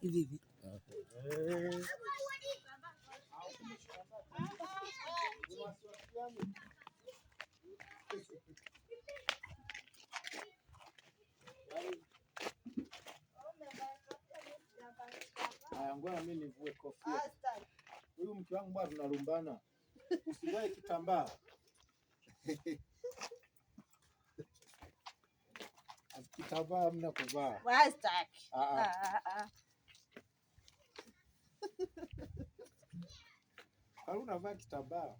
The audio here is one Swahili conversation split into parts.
Hivi hivi. Haya, ngoja mimi nivue kofia. Huyu mke wangu bwana, tunalumbana. Usivae kitambaa. Kitambaa hamna kuvaa. Ah, ah. Unavaa kitambaa?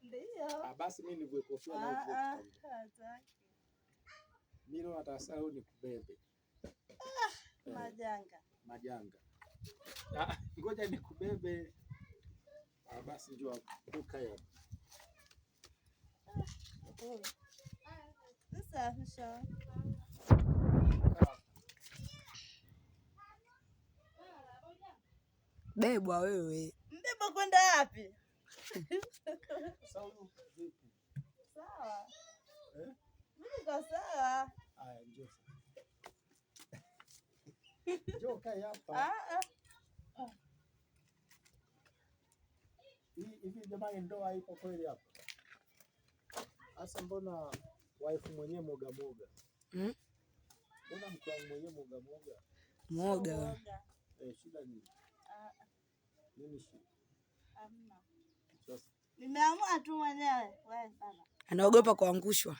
Ndio. Ah, basi mimi nivue kofia na uvue kitambaa. Mimi leo nataka nikubebe. Majanga. Majanga. Ah, ngoja nikubebe. Ah, basi njoo ukae hapa. Sasa Bebwa wewe. Mbebwa kwenda wapi? Sawa. Eh? Mimi niko sawa. Haya, njoo. Njoo kae hapa. Ah ah. Hivi jamani, ndoa ipo kweli hapa? Sasa mbona wife mwenyewe moga moga? Mm? Mbona mke wangu mwenyewe moga moga? Mwoga. Eh, shida nini? Nini shida? Hamna. Sasa Nimeamua tu mwenyewe. Wewe baba. Anaogopa kuangushwa.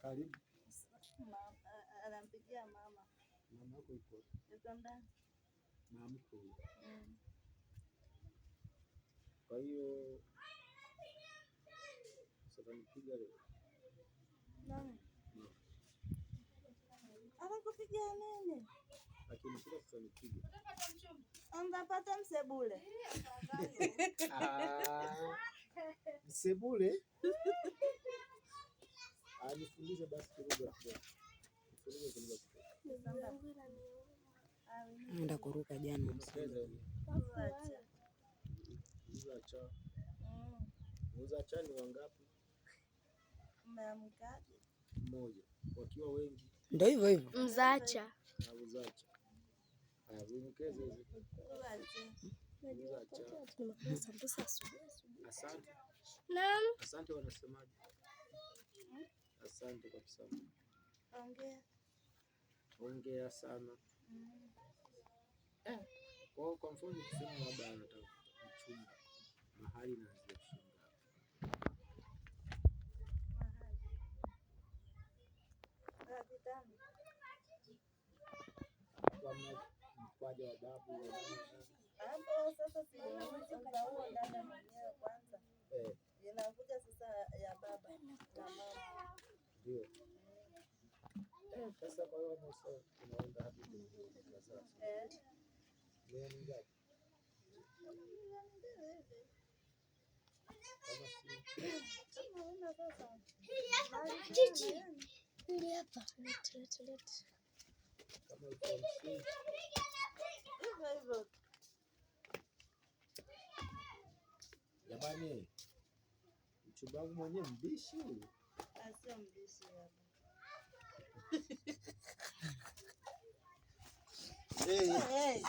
Karibu. Anampigia mama. Mama yako yuko? Yuko ndani. Mama mkwe huyo. Kwa hiyo sasa nipiga leo. Nani? Anakupigia nini? Akinishika sasa nipige. Unapata msebule. Ah, msebule? Ah, nifundishe basi kidogo kidogo. Nifundishe kidogo kidogo. Nenda kuruka jana. Uza cha. Uza cha ni wangapi? Mmeamkaje? Mmoja. Wakiwa wengi. Ndio hivyo hivyo. Mzacha. Na uzacha. Haya, zielekeze hizi. Uzacha. Asante. Naam. Asante wanasemaje? Asante kwa kusema. Ongea. Ongea sana. Eh, kwa mfano nikisema labda nataka mchumba, mahali naanzia shilingi ngapi? Kwa mkwaja wa babu wa nani? Hapo sasa si huo dada mwenyewe kwanza. Eh. Inakuja sasa ya baba na mama. Ndio. Sasa kwa hiyo sasa tunaenda hadi kwenye sasa. Eh. Milioni ngapi? Kama si Chichi. Hili hapa. Lete, lete, lete. Kama 50,000. Hivyo hivyo. Jamani, mchumba wangu mwenyewe mbishi huyu. Sio mbishi baba. Hey. Hey.